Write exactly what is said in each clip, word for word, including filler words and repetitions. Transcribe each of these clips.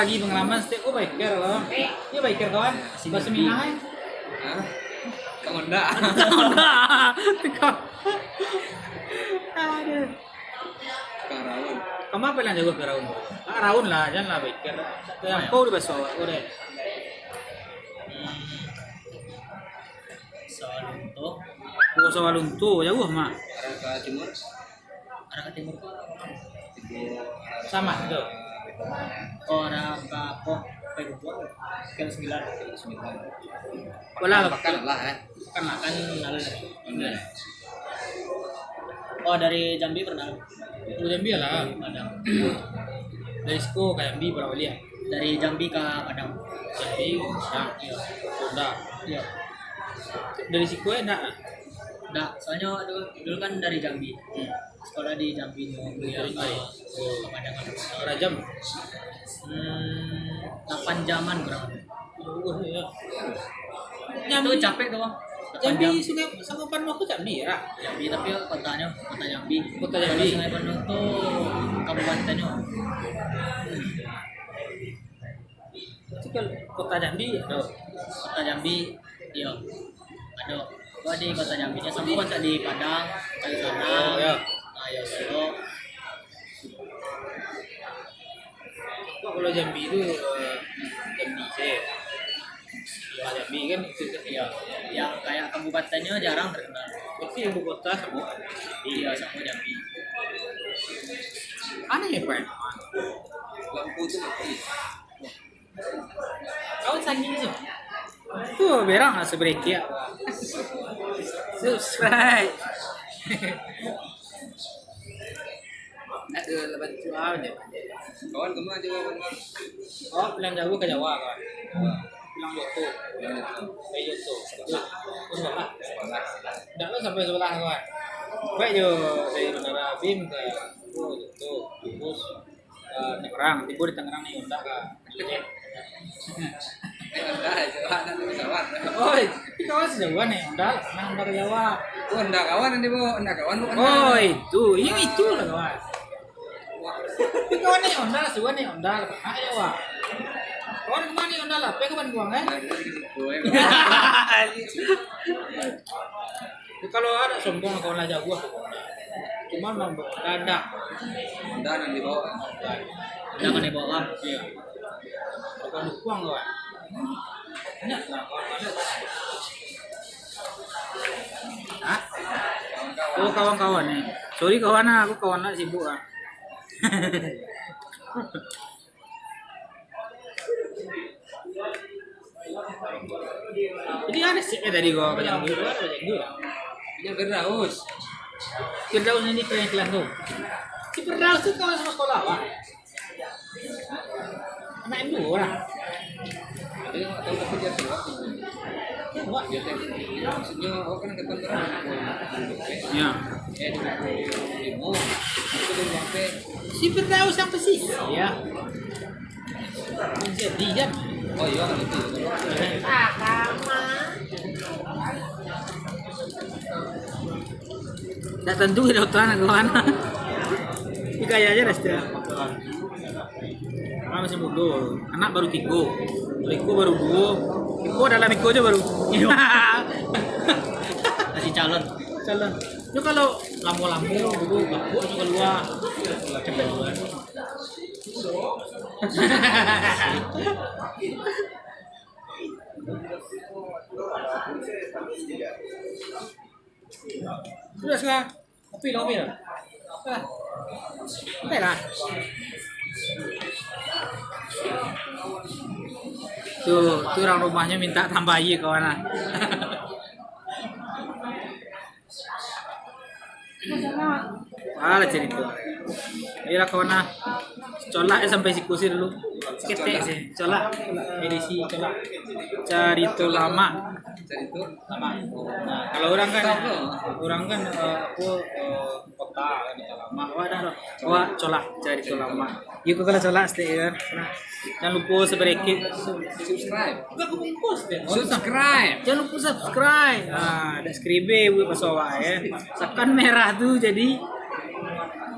Bagi pangalaman setiap ko biker lah. Iyo biker kawan. Baso Minang ai. Hah? Ka Honda. Honda. Tiko. Aduh. Ka Raun. Kama apo nan jauah ka Raun? Ka Raun lah, jan lah biker. Yang kau di baso awak ko deh. Sawah Lunto. Oh, Sawah Lunto, jauah mah. Arah ka timur. Arah ka timur tu. Samo tu. Oh, arah ka apo? Pai Bubuak. Kilo sambilan. Kilo sambilan. Bola. Pakan lah, eh. Pakan lah, kan lalu dari. Oh, dari Jambi pernah. Oh, Jambi lah. Padang. Dari siko ka Jambi bara baliak? Dari Jambi ka Padang. Jambi, Padang. Iyo. Honda. Iyo. Dari siko eh, ndak? Ndak, soalnyo dulu, dulu kan dari Jambi. Hmm. Sekolah di Jambi, kuliah ka Padang. Bara jam? Hmm, lapan jaman kurang lebih. Jauah, yo. Itu capek tu, Bang. Jambi, Sungai, Sungai Panuh ko Jambi, yo? Jambi, tapi kotanyo, kota Jambi. Kota Jambi. Kalau Sungai Panuh tu kabupatennyo. Itu kan kota Jambi, yo? Kota Jambi, iyo. Ado. Kok di kota Jambi, samo macam di Padang, Kalisanak. Oh, yo. Ah, yo, Solok. Kok kalau Jambi tu, eh, Jambi se. Kalau Jambi kan itu kan. Iyo, yang kayak kabupatennyo jarang terkenal. Tapi ibu kota samo. Iyo, samo Jambi. Aneh, Pak. Lampu tu mati. Kau sangin tu. Tu berang lah sebrekik. Subscribe. Nak ke lapan juta je. Kawan kemana juga, kawan? Oh, pulang jauah ka Jawa, kawan. Pulang Joto. Pulang Joto. Dari Joto. Sebelah. Oh, sebelah. Sebelah. Ndak lah sampai sebelah, kawan. Baik jo dari Menara Bim ke, oh, Joto. Terus, eh, Tangerang. Tibo di Tangerang ni, Honda ka. Oi, tapi kawan sejauhan ni, Honda lah, pernah Honda ka Jawa. Oh, Honda kawan yang dibawa, Honda kawan bukan. Oh, itu, iyo itulah kawan. Tapi kawan ni Honda, sejauhan ni Honda lah, pernah ka Jawa. Kawan kemana ni Honda lah, pergi ke Bandung, eh? Nah, itu di situ, eh. Tapi kalau ada sombong, kawan lah jauah. Cuma membawa dadak. Honda yang dibawa. Honda yang dibawa. Iyo. Bukan dukuang, kawan. Banyak lah, kawan ada. Hah? Oh, kawan-kawan ni. Sorry, kawan ah, aku kawan lah sibuk ah. Jadi ada sih, eh, tadi gua baca dulu, gua baca dulu. Ini Firdaus. Firdaus ini keren kelas tu. Si Firdaus tu kawan sama sekolah, Pak. Anak M dua orang. Ada yang tak tahu tapi dia tengok. Tengok. Dia tengok. Maksudnya, awak kan kata orang. Ya. Eh, dua puluh lima. Itu dia sampai. Si Firdaus apa sih? Ya. Jadi kan? Oh, iya, kan itu. Tak tentu kita utara nak ke mana. Ini kaya aja dah setia. Anak masih muda. Anak baru tiga. Iko baru dua. Iko dalam iko aja baru. Masih calon. Calon. Itu kalau lama-lama dulu, bapak tu keluar. Cepat keluar. Sudah, sudah. Kopi lah, kopi lah. Apalah. Kopi lah. Tu, tu orang rumahnya minta tambah air, kawan lah. Alah, cerita. Ayolah, kawan ah. Colak eh sampai siku sih dulu. Ketek sih, colak. Edisi colak. Carito lama. Carito lama. Nah, kalau orang kan, orang kan, eh, apa, eh, kota kan, cerita lama. Awak dah, awak colak carito lama. Iyo, kau kalau colak setiap kan. Nah, jangan lupa subscribe. Subscribe. Bukan aku bungkus deh. Subscribe. Jangan lupa subscribe. Ah, dah subscribe buat pasal awak ya. Tekan merah tu jadi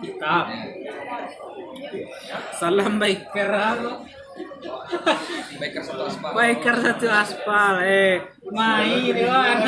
hitam. Salam baik kerang. Biker satu aspal. Biker satu aspal, eh. Main, Wan.